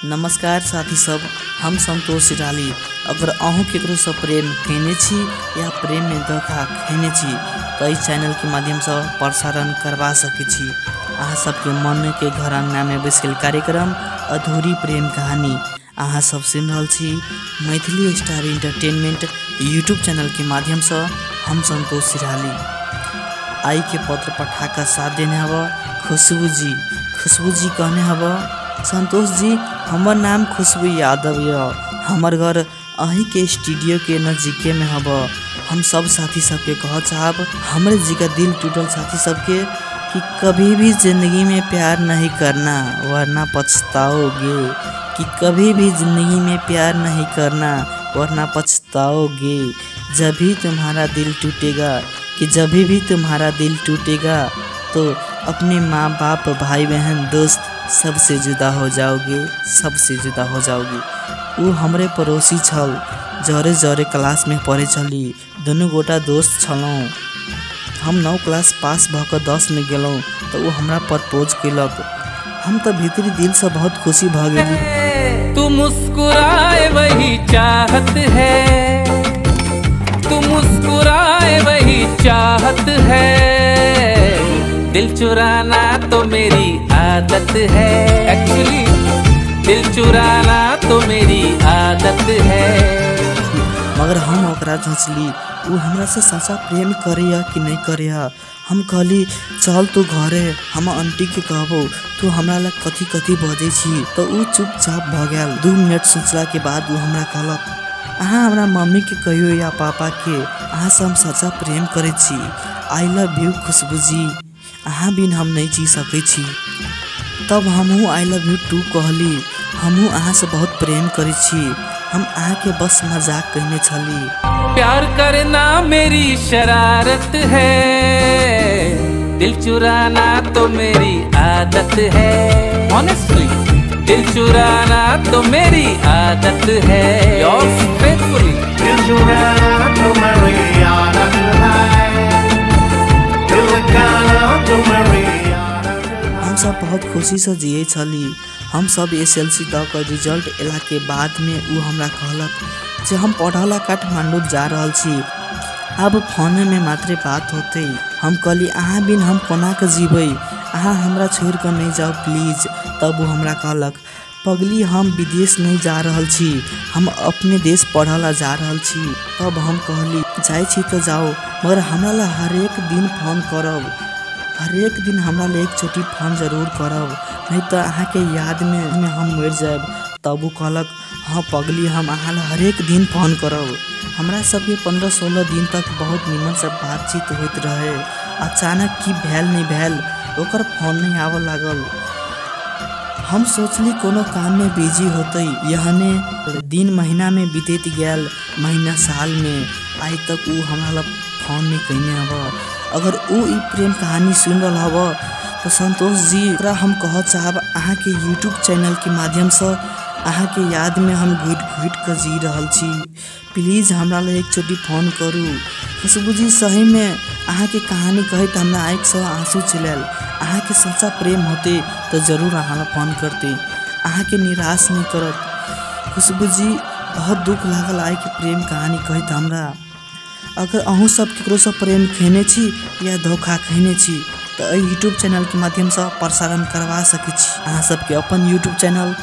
नमस्कार साथी सब, हम संतोष सिराली। अगर अहूँ केकरो से प्रेम कयने छी या प्रेम में धोखा खयने छी तो इस चैनल के माध्यम से प्रसारण करवा सकै छी। अहाँ सबके मन के घर अंगना में बैस गेल कार्यक्रम अधूरी प्रेम कहानी अहाँ सब सुनि रहल छी Maithili star entertainment YouTube channel के माध्यम से। हम संतोष सिराली। आई के पत्र पठा कर साथ देने हव खुशबू जी। खुशबू जी कहने हव, संतोष जी हमर नाम खुशबू यादव य, हमर घर अहीं के स्टूडियो के नज़दीके में हव। हम सब साथी सबके कह चाहब, हमरे जी का दिल टूटल साथी सबके कि कभी भी ज़िंदगी में प्यार नहीं करना वरना पछताओगे। कि कभी भी ज़िंदगी में प्यार नहीं करना वरना पछताओगे। जब भी तुम्हारा दिल टूटेगा, कि जब भी तुम्हारा दिल टूटेगा तो अपने माँ बाप भाई बहन दोस्त सबसे जुदा हो जाओगे, सबसे जुदा हो जाओगे। वो हमरे पड़ोसी छल, जरे जरे क्लास में पढ़े छली, दुनू गोटा दोस्त छलहुँ। हम 9 क्लास पास भऽ कऽ 10 में गेलहुँ तो वो हमरा प्रपोज केलक। हम तो भीतरी दिल से बहुत खुशी भऽ गेली। तू मुस्कुराए वही चाहत है, तू मुस्कुराए वही चाहत है, दिल चुराना तो मेरी आदत है, एक्चुअली दिल चुराना तो मेरी आदत है। मगर हम ओकरा झोंचली, वो हमरा से सच्चा प्रेम करैया कि नहीं करैया। हम कहली चल तू घरे, हम आंटी के कहबो तू हमरा लग कथी कथी बजै छी। तो उ चुपचाप भऽ गेल। 2 मिनट सोचला के बाद वो हमरा कहलक, अहाँ हमरा मम्मी के कहियो या पापा के, अहाँ से हम सच्चा प्रेम करै छी। I love you Khushboo ji, अहाँ बिन हम नहीं जी सकै छी। तब हमहूँ I love you two कहली, हमहूँ अहाँ से बहुत प्रेम करै छी, हम अहाँ के बस मजाक कहने छली। प्यार करना मेरी शरारत है, दिल चुराना तो मेरी आदत है, ऑनेस्टली दिल चुराना तो मेरी आदत है, योर्स फेथफुली दिल चुराना तो मेरी आदत है, दिल लगाना तो मेरी आदत है। हम सब बहुत खुशी से जिए छली। हम सब SLC दऽ कऽ रिजल्ट एला के बाद में उ हमरा कहलक जे हम पढ़ला काठमांडू जा रहल छी, आब फोन में मात्रे बात होतै। हम कहली अहाँ बिन हम कोना के जीबै, अहाँ हमरा छोड़ कऽ नहीं जाओ प्लीज। तब वो हमरा कहलक, पगली हम विदेश नहीं जा रहल छी, हम अपने देश पढ़ला जा रहल छी। तब हम कहली जाइ छी तो जाओ, मगर हमरा ला हरेक दिन फोन करब, हरेक दिन हमरा ला एकचोटि फोन जरूर करब, नहीं तो अहाँ के याद में हम मरि जायब। तब वो कहलक, हाँ पगली हम अहाँ ला हरेक दिन फोन करब। हमरा सबके 15-16 दिन तक बहुत निमन से बातचीत होइत रहे। अचानक की भेल नहीं भेल, ओकर फोन नहीं आबऽ लागल। हम सोचली कोनो काम में बिजी होतै। यहने दिन महीना में बीतैत गेल, महीना साल में, आइ तक उ हमरा लग फोन नहीं कयने हब। अगर उ ई प्रेम कहानी सुनि रहल हब तो संतोष जी ओकरा हम कह चाहब, अहाँ के यूट्यूब चैनल के माध्यम से अहाँ के याद में हम घुटि घुटि कऽ जी रहल छी, प्लीज हमरा लग एकचोटि फोन करू। खुशबू जी सही में अहाँ के कहानी कहैत हमरा आँखिसँ आंसू चलि आयल। अहाँ के सच्चा प्रेम होते तो जरूर अहाँ लग फोन करते, अहाँ के निराश नहीं करत। खुशबू जी बहुत दुख लागल आइ के प्रेम कहानी कहैत हमरा। अगर अहूँ सब केकरोसँ प्रेम खयने छी या धोखा खयने छी तो एहि यूट्यूब चैनल के माध्यम से प्रसारण करवा सकै छी। अहाँ सबके अपन यूट्यूब चैनल